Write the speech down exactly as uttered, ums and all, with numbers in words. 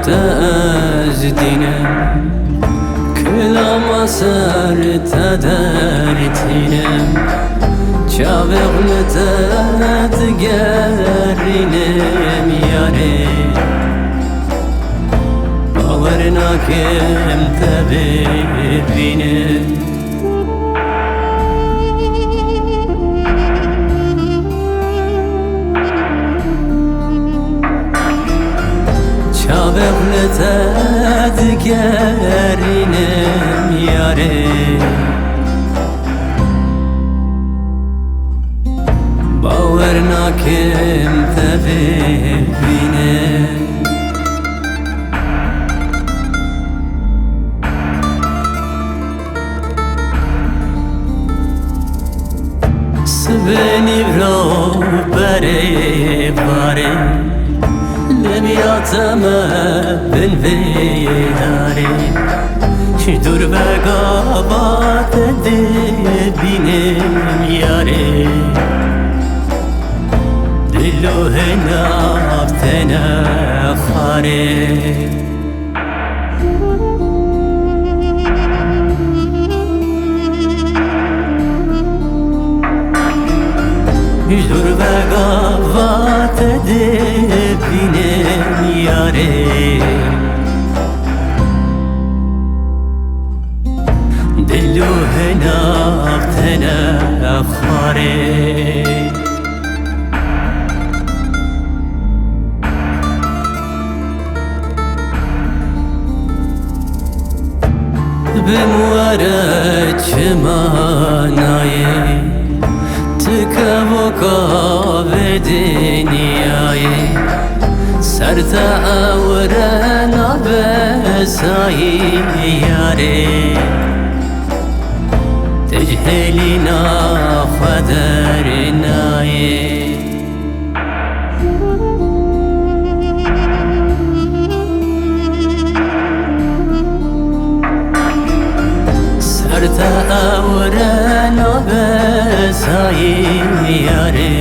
Te ez dînim, kilama ser te dertînim. Çavêx li te digerînim yarê. Bawer nakim te bibînim. Çavêx li te digerînim yarê. Bawer nakim te bibînim. Sibê nîvro berê barê, li mîya te me bin vê darê. Ji dûr ve gava te dibînim yarê, dilo hênav te ne xwarê. Ji dûr ve gava te dibînim yarê. Dilo hênav te ne xwarê. Bim were çima nayê, tu kevoka vê dinyayê. Ser te ewre nabe sayî yarê. Tu ji hêlîna xwe dernayê. Ser te ewre nabe sayî yarê.